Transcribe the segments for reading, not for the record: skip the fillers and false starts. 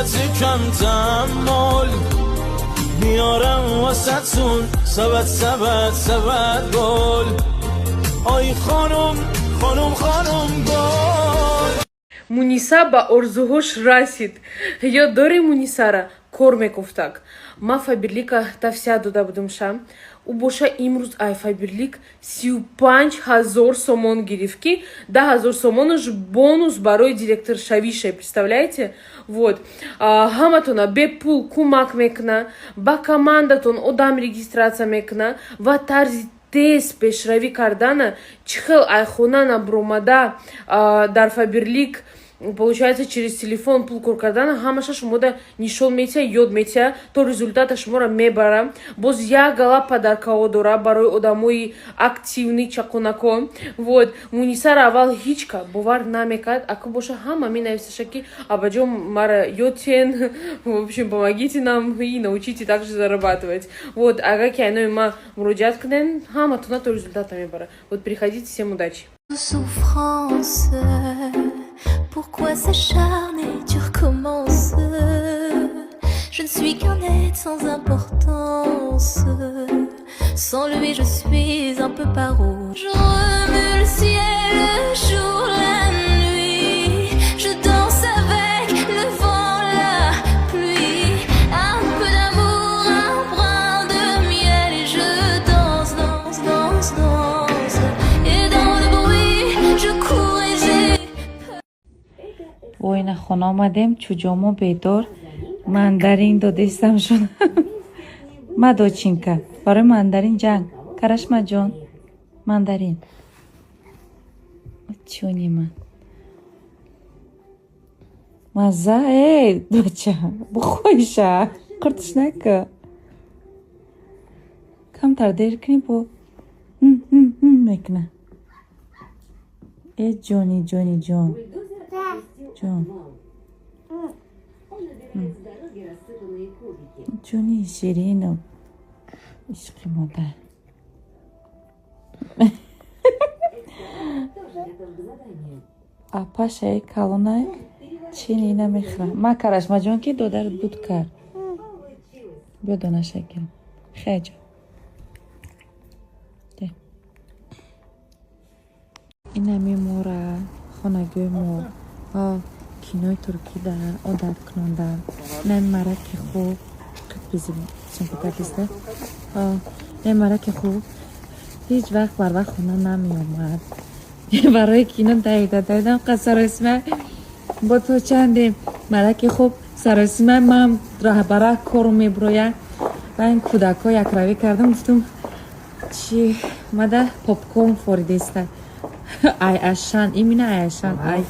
طاقت کم تحمل. میارم واسه‌تون سبد سبد سبد گل. آی خانم خانم خانم گل. Муниса ба орзуҳош расид. Ёд дорӣ, Мунисара кор мекуфтак? Ма Фаберлика тавсия дода будумша. Ӯ боша имрӯз ай Фаберлик 35 000 сомон гирифт, ки 10 000 сомонаш бонус барои директоршавише, представляете? Вот, ҳаматона бепул кӯмак мекуна, ба командатон одам регистрация мекуна ва тарзи тез пешравӣ кардана, чӣ хел айхона набуромада дар Фаберлик, получается, через телефон пул кор кардана, ҳамаша шумода нишон метиҳа, ёд метиҳа, то результата шуморо мебара. Боз як гала подаркаҳо дора барои одамои активный, чақонако. Вот, Мунисара аввал ҳичка бовар намекард, аку боша ҳама менависаша, ки абаҷон, мара ёдтен, в общем, помогите нам и научите также зарабатывать. Вот, агар ки айнои ма муроҷиат кунен, ҳаматона то результата мебара. Вот, приходите, всем удачи. Souffrance. Pourquoi s'acharner, tu recommences. Je ne suis qu'un être sans importance. Sans lui, je suis un peu paro. Je remue le ciel, le jour, la nuit. Je danse avec le vent, la pluie. Un peu d'amour, un brin de miel. Et je danse, danse, danse, danse. Et dans le bruit, je cours et j'ai Воина хона омадем, чӯҷомо бедор, мандарин додистам шуд. Ма, доченька, барои мандарин ҷанг. Карашмаҷон, мандарин чуни ман мазза. Э, доча, бухориша, қуртиш нака, камтар дер кунӣ, бо мекуна. Э, ҷони, ҷони, ҷон, ҷон, ҷони ширину ишқи модар. Апашаи калонай чини намехӯра. Ма, Карашмаҷон, ки додарат буд кард, биё, донаша гирам. Хеҷо, инами мора хонагиҳои мо кинои туркӣ да одат кунонда. Инами мараки хуб қитбизида, инами мараки хуб ҳеҷ вақт барвақт хона намеомад. Барои кино давида давидам, қа саросима бо то чанде мараки хуб саросима ман раҳбара кору мебуроя ва ин кӯдакҳо якравӣ кардам. Гуфтум, чи омада попкорн форидеста ай Ашан, именно ай Ашан, ай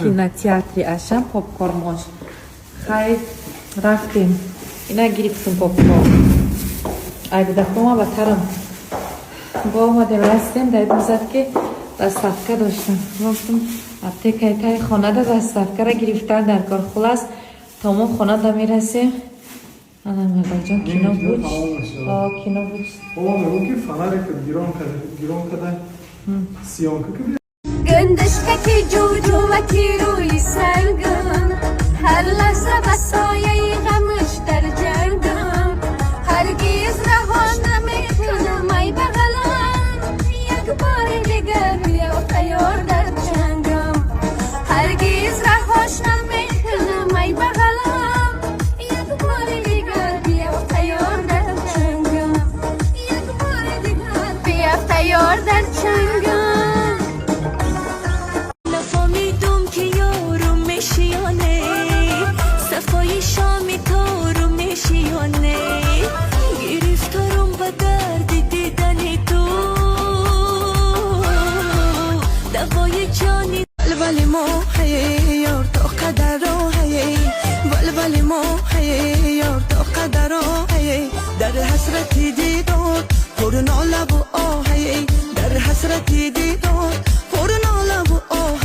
кинотеатри Ашан попкорн ош. Хай, рафтем, ина гирифтум попкорн ай кӯдакҳома ба тарам. Бо омадем, расидем, давидам зад, ки доставка доштам. Гуфтум, аптекаи таи хонада доставкара гирифтан дар кор. Хулас, то мо хонада мерасем, ана мардакҷон кино буд, кино буд. Мегӯ, ки фонарик гирон када, съёмка кардӣ. Гандашкаки ҷуҷумаки рӯи сангам, ҳар лаҳза ба сояи ғамаш дар ҷангам. Ҳаргиз раҳо намекунам, ай бағалам, як бори дигар биё, тайёр дар чангам. Ҳаргиз раҳош намекунам, ай бағалам, як бори дигар биё, тайёр дар чангам, як бори дигар биё, тайёр дар чангам. Нафаҳмидум, ки ёру мешиёне, сафои шоми тору мешиёне. Гирифторум ба дарди дидани ту, давои ҷони. Валвали мо ёр то қадаро, валвали мо ёр то қадаро, дар ҳасрати дидор пур нолаву оҳ, дар ҳасрати дидор пур нолаву оҳ.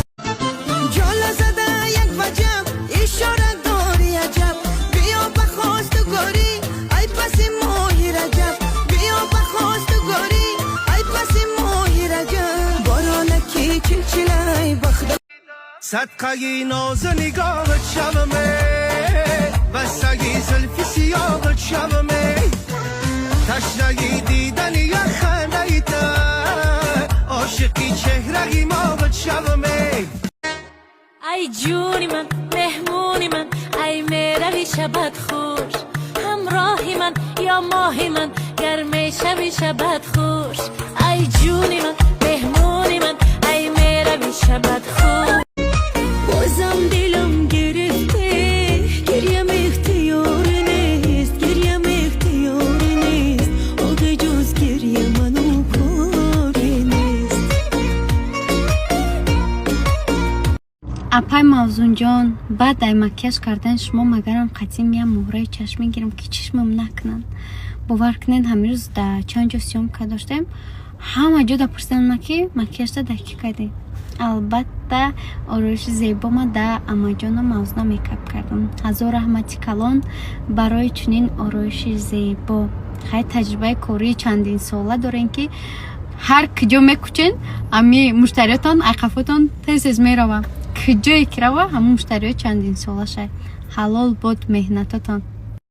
Ҷола зада як ваҷаб ишора дори аҷаб, биё ба хостугорӣ, ай паси моҳи Раҷаб, биё ба хостугорӣ, ай паси моҳи Раҷаб. Боронаки чилчилай бахда. Садқаи нозу нигоҳат шаваме. بستگی زلفی سیاه چمه تشنگی دیدنی یا خنده تا عاشقی چهرگی ما بچمه. ای جونی من، مهمونی من، ای میروی شبت خوش، همراهی من یا ماهی من، گرم شبی شبت خوش. ای جونی من، مهمونی من، ای میروی شبت خوش. بازم دلم گرفته، گریم اختیار نیست، گریم اختیار نیست، آخه جز گریه منو کاری نیست. Апай Мавзунҷон, баъд ай макияж кардани шумо магарам қатъи я муҳраи чашм мегирам, ки чишмам накунанд. Бовар кунед, ҳамин рӯз дар чанд ҷо съёмка доштем, ҳама ҷо да пурсиданд, ки макияжта дар кӣ кардӣ. Албатта, ороиши зебома да амаҷону Мавзуна мейкап кардам. Ҳазор раҳмати калон барои чунин ороиши зебо. Хай, таҷрибаи кории чандинсола дорем, ки ҳар куҷо мекучен, ами муштариётон айқафотон тез тез мерава. Куҷое ки рава, ҳамун муштариёи чандинсола шай. Ҳалол бод меҳнатотон.